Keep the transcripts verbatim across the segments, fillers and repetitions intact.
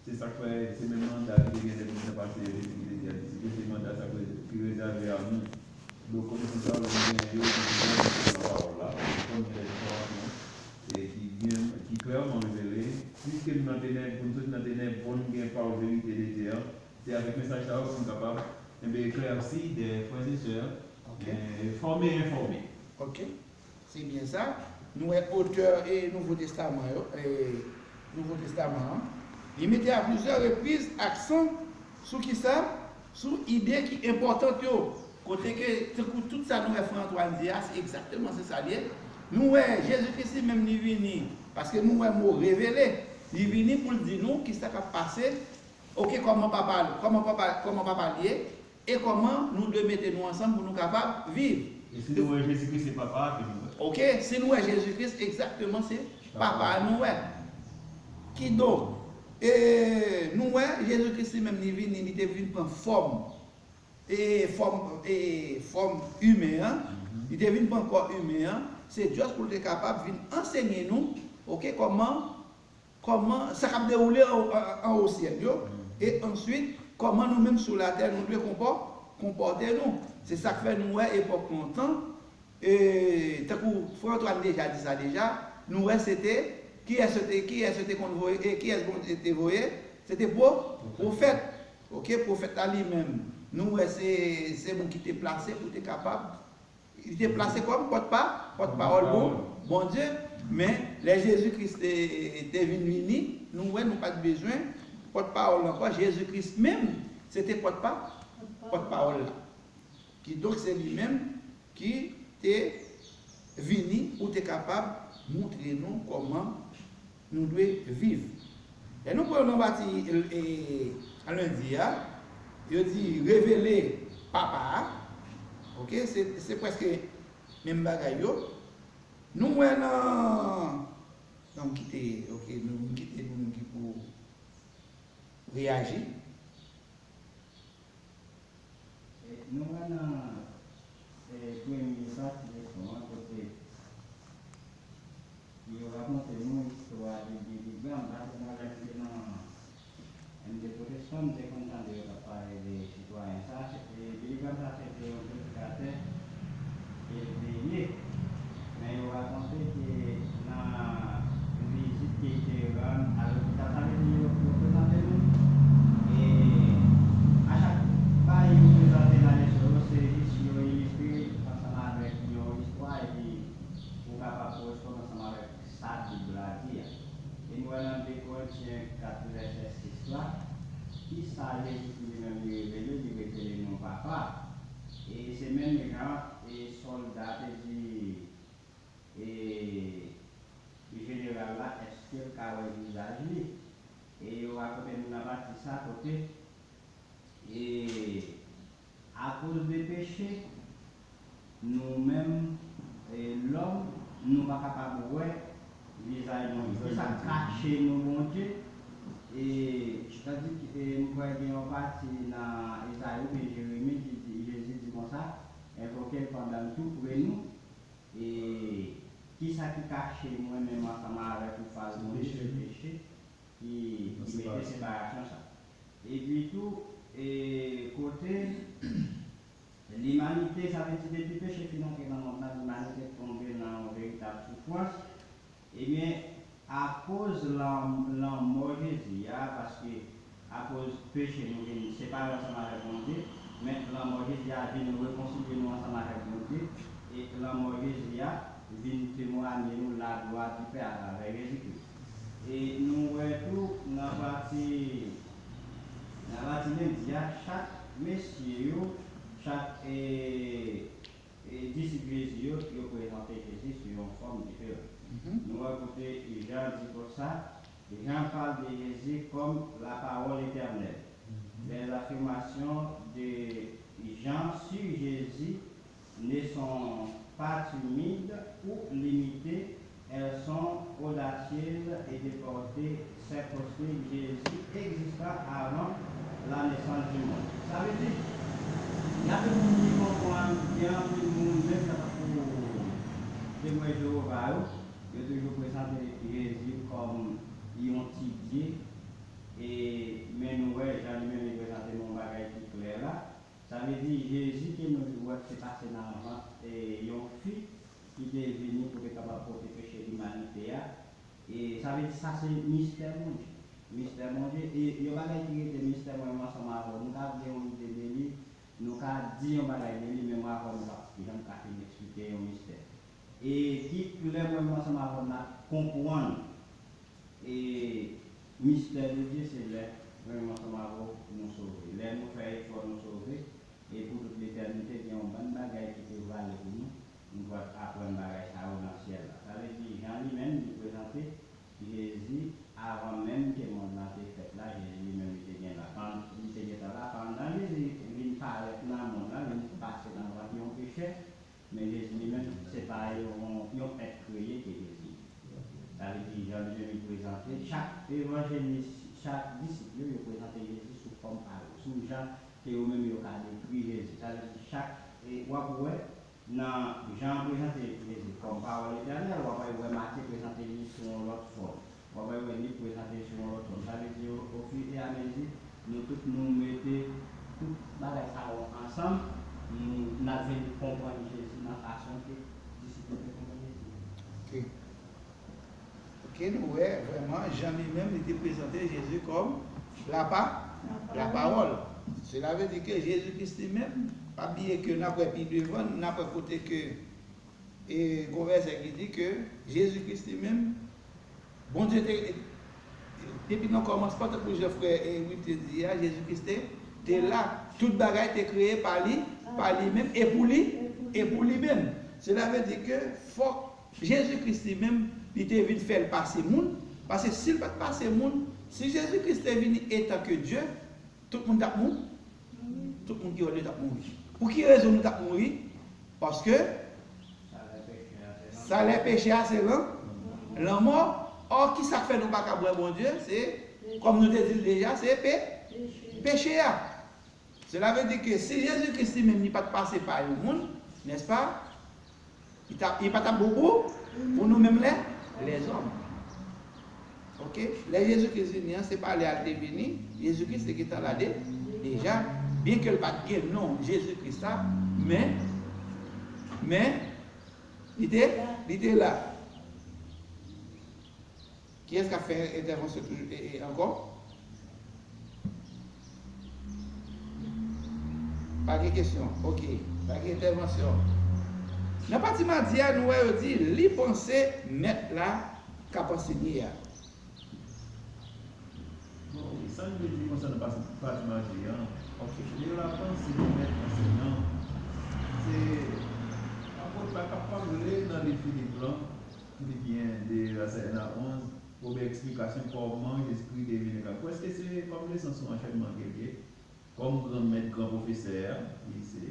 Se sa k fè semèn manda ki te gen lè ki te pase yo, Jezi ki te di a disip yo, se manda sa ki rezève a nou. Donk, konesans sa yo, nou genyen yo, ki gen nan pawòl la, nou konn gen enfòmasyon, e ki byen, ki klèman revele, piske nou nan tenèb, pou nou soti nan tenèb, fò nou gen pawòl verite de Dye a. Se avèk mesaj sa yo pou nou kapab, enben, eklèsi de frè e sè, Ok. e, fòme, enfòme. Ok. Se byen sa. Nou wè otè e Nouvo Testaman yo, e Nouvo Testaman an, li mete a plizyè repriz aksan sou kisa? Sou ide ki enpòtan yo. Kote ke, tankou tout sa nou wè Frè Antoine di a, se egzakteman se sa l ye. Nou wè Jezi Kris li menm li vini, paske nou wè mo revele, li vini pou l di nou kisa k ap pase, ok, kòman papa, kòman papa, kòman papa l ye, e kòman nou dwe mete nou ansanm pou nou kapab viv. E si nou wè Jezi Kris se papa a ke nou wè. Ok, si nou wè Jezi Kris, egzakteman se papa a nou wè. Kidonk, e, nou wè Jezi Kris li menm li vini, li te vin pran fòm, e fòm, e fòm imen an, li te vin pran kò imen an, se just pou l te kapab vin ansenye nou, ok, kòman kòman sa k ap dewoule an, an, anwo syèl yo, e answit, kòman nou menm sou latè nou dwe konpò, konpòte nou. Se sa k fè nou wè epòk lontan, e, tankou Frè Antoine deja di sa deja, nou wè se te, kiyès yo te, kiyès yo te konn voye, e kiyès Bondye te voye, se te pwo, pwofèt. Ok, pwofèt la li menm, nou wè se, se moun ki te plase pou te kapab Li te plase kòm pòtpa, pòtpawòl bon, Bondye. Men, lè Jezi Kris te, te vin vini, nou wè nou pa t bezwen pòtpawòl ankò. Jezi Kris menm, se te pòtpa, pòtpawòl la. Kidonk, se li menm ki te vini pou te kapab montre nou kòman nou dwe viv. Lè nou pran nan pati, e, lendi a, yo di revele papa a. Ok, se, se prèske menm bagay yo. Nou wè nan, nan m kite, ok, nou, m kite nou menm ki pou reyaji. E nou wè nan, e, premye pati leson an kote yo rakonte nou istwa de Billy Graham, paske nou wè li te nan M de pwotestan, m te konn tande yo t ap pale de sitwayen sa, se te Billy Graham sa se te yon predikatè ke l te ye. Men yo rakonte ke nan vizit ke l te rann a lopital, sa vle di yo, yo prezante nou, e a chak bagay yo prezante nan leson yo, se jis yo ilistre ansanm avèk yon istwa, epi ou kapab koresponn ansanm avèk sa Bib la di a. E nou wè nan de Korentyen kat vèsè sis la, kisa Jezi li menm li revele, li revele nou Papa. E se menm jan e sòlda te di e, jeneral la, èske l ka wè vizaj li? E yo rakonte nou nan pati sa kote, e akoz de peche, nou menm, e lòm, nou pa kapab wè vizaj Bondye. Kisa k kache nou Bondye? E tandik, e m kwè gen yon pati nan Ezayi oubyen Jeremi ki di, Jezi di konsa, envoke l pandan l tou pre nou. E kisa ki kache mwen menm ansanm avèk ou fas Bondye? Se peche ki, ki mete separasyon sa. Epi tou, e kote limanite, sa vle di depi peche fin antre nan mond lan, limanite tonbe nan yon veritab soufrans. Ebyen, akoz lan-, lanmò Jezi a, paske akoz peche nou vin separe ansanm avèk Bondye, men lanmò Jezi a vin rekonsilye nou ansanm avèk Bondye, e lanmò Jezi a vin temwanye nou la gloire du Père atravè Jezi Kris. E nou wè tou nan pati, nan pati lendi a, chak mesye yo, chak, e, e disip Jezi yo, yo prezante Jezi sou yon fòm diferan. Nou wè kote Jan di konsa, Jan pale de Jezi kòm la parole éternelle. Les affirmations de Jean sur Jésus ne sont pas timides ou limitées, elles sont audacieuses et de portée circonscrite. Jésus exista avant la naissance du monde. Sa vle di, gen anpil moun ki konprann, gen anpil moun, menm sa tankou Temwen Jewova yo, yo toujou prezante Jezi kòm yon ti Dye, e Nou wè, jan li menm li prezante nou yon bagay ki klè la. Sa vle di, Jezi ke nou wè ki te pase nan vant, e, yon fi ki te vini pou te kapab pote peche limanite a. E sa vle di, sa se mistè Bondye. Mistè Bondye, e yon bagay ki rete mistè, mwen menm ansanm avè w, nou ka gen yon ide de li, nou ka di yon bagay de li, men mwen avè w, nou pa janm ka fin eksplike yon mistè. E ki lè mwen menm ansanm avè w, n ap konprann E mistè de Dye se lè mwen menm ansanm avè w nou sove. Lè nou fè efò nou sove, e pou tout letènite gen yon bann bagay ki te vale pou nou, nou pral aprann bagay sa yo nan syèl la. Sa vle di, jan li menm li prezante Jezi avan menm ke mond lan te fèt la, Jezi li menm li te gen la, pandan, li te gentan la. Pandan Jezi vin parèt nan mond lan, vin pase nan vant yon pechè, Men Jezi li menm, se pa yon, yon èt kreye ke Jezi ye. Sa vle di, jan li menm li prezante, chak evanjelis, chak disip yo, yo prezante Jezi sou fòm pa yo, sou jan ke yo menm yo ka dekri Jezi. Sa vle di, chak, e w ap wè, nan jan yo prezante Jezi kòm pawòl etènèl, w ap wè Matye prezante li sou yon lòt fòm. W ap wè li prezante sou yon lòt fòm. Sa vle di, o, ofiramezy, nou tout nou mete tout bagay sa yo ansanm, nou, n ap vin konprann Jezi nan fason ke disip yo te konprann Jezi. Ok. Ok, nou wè vrèman jan li menm li te prezante Jezi kòm lapa, lapawòl. Sela vle di ke Jezi Kris li menm, pa bliye ke n ap wè pi devan, n ap wè kote ke E gon vèsè ki di ke Jezi Kris li menm, Bondye te, depi nan kòmansman, tankou jan frè Will te di a, Jezi Kris te, te la. Tout bagay te kreye pa li, pa li menm, e pou li, e pou li menm. Sela vle di ke fòk Jezi Kris li menm, li te vin fè l pase moun, paske si l pa t pase moun, si Jezi Kris te vini etan ke Dye, Tout moun t ap mouri. Tout moun ki wè l yo t ap mouri. Pou ki rezon nou t ap mouri? Paske salè peche a se lan, lanmò. Ò, ki sa k fè nou pa kab wè Bondye? Se, kòm nou te di l deja, se pe, peche a. Sela vle di ke si Jezi Kris li menm li pa t pase pa yon moun, nèspa? Li t ap, li pa t ap bon pou, pou nou menm lè, lèzòm. Ok? Lè Jezi Kris vini an, se pa lè a l te vini, Jezi Kris te gentan la de, deja, byenke l pa t gen non Jezi Kris la, men, men, li te, li te la. Kiyès k ap fè entèvansyon toujou, e, e, ankò? Pa gen kesyon. Ok. Pa gen entèvansyon. Nan pati madi a, nou wè yo di, li panse mèt la k ap ansenye a. Bon, sa n vle di konsènan pati, pati madi a? Ok. Li la panse mèt ansenyan. Se apot la k ap pale nan liv Filip lan. Filipyen de, vèsè en a onz, pou bay eksplikasyon kòman Jezikri te vin etabli. Prèske se kòm leson sou anchènman ke l ye. Kòm gran mèt, gran pwofesè a, ki se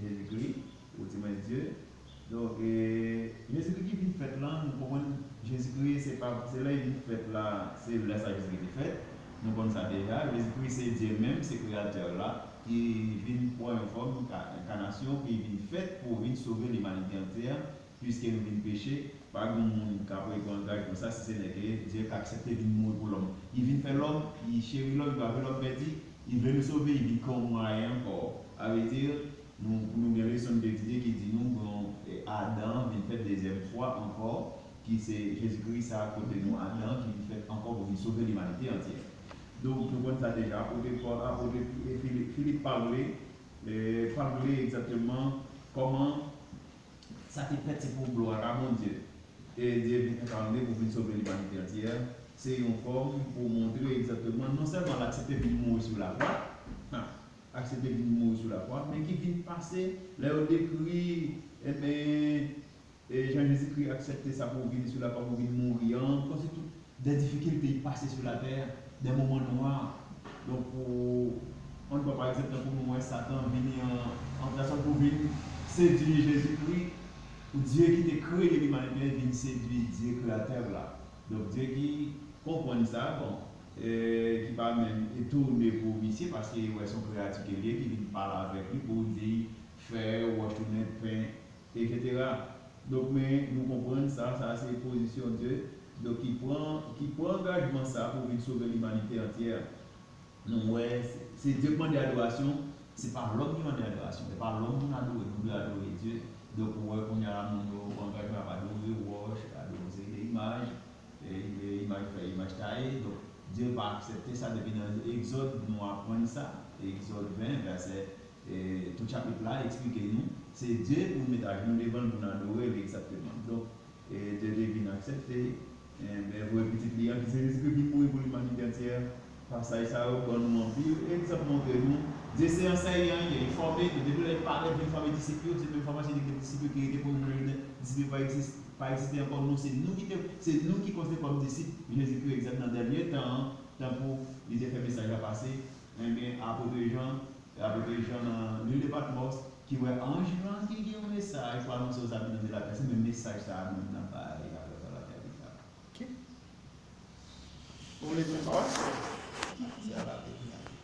Jezikri, ou di mwen Dye. Donk, e, Jezikri ki vin fèt lan, nou konprann Jezikri, se pa, se lè l vin fèt la, se lè sa Jezikri te fèt. Nou konn sa deja. Jezikri se Dye menm, se Kreyatè la, ki vin pran yon fòm, enka-, enkanasyon, ki vin fèt pou vin sove limanite antyè. Piske nou vin peche, pa gen moun k ap reponn bagay konsa, si se nèg ke Dye ka aksepte vin mouri pou lòm. Li vin fè lòm, li cheri lòm, li pa vle lòm pèdi, li vle nou sove, li vin kreye yon mwayen ankò. Sa vle di, nou, pou nou gen leson nou te etidye ki di nou, bon, e, Adan vin fèt dezyèm fwa ankò, ki se Jezikri sa kote nou Adan, ki vin fèt ankò pou vin sove limanite antyè. Donk, nou konn sa deja, apotre Pòl, apotre Fi-, e, Filip, Filip pa vle, e, pa vle egzakteman kòman Sa te fèt se pou glwa a Bondye. E Dye vin enkarne pou vin sove limanite antyè. Se yon fòm pou montre egzakteman, non sèlman l aksepte vin mouri sou lakwa, ha, aksepte vin mouri sou lakwa, men ki vin pase, lè yo dekri, enben, e jan Jezikri aksepte sa pou vini sou lakwa, pou vin mouri an, konsi tout de difikilte y pase sou latè, de moman nwa. Donk, pou, ann pran pa egzanp, tankou nou wè Satan vini an, an pèsòn pou vin sedui Jezikri, pou Dye ki te kreye limanite vin sedui Dye Kreyatè la. Donk, Dye ki konprann sa, bon, e, ki pa menm etone pou misye, paske wè se yon kreyati ke l ye, ki vin pale avèk li pou di, fè, wòch tounen pen, etsetera. Donk, men, nou konprann sa, sa se pozisyon Dye, donk, ki pran, ki pran angajman sa pou vin sove limanite antyè. Nou wè, se, se Dye k mande adorasyon, se pa lòm ki mande adorasyon, se pa lòm pou n adore, nou dwe adore Dye. Donk, ou wè, kounye a la, moun yo, angajman ap adore wòch, adore yon seri de imaj, e, e imaj fè, imaj taye. Donk, Dye pa aksepte sa depi nan Egzòd, nou aprann sa, Egzòd ven, vèsè, e, tout chapit la eksplike nou, se Dye pou n met ajenou devan l, pou n adore l egzakteman. Donk, e Dye te vin aksepte, e, e voye Pitit li an, ki se Jezikri, vin mouri pou limanite antyè. Pasaj sa yo ban nou anpil egzanp, montre nou Dye se ansenyan, li enfòme, nou depi lè li parèt, vin fòme disip yo, se menm fòmasyon li te disip yo ki rete pou nou jodi a. Disip yo pa egzis-, pa egziste ankò, nou se nou ki te, se nou ki konsidere kòm disip Jezikri, egzakteman nan dènye tan an, tankou li te fè mesaj la pase, enben, apot Jan, apot Jan nan lil de Patmòs, ki wè anj lan ki gen yon mesaj pou anonse ozabitan de latè, se menm mesaj sa a nou menm n ap bay apre sa latè pita. Ok. Ou vle di yon pawòl?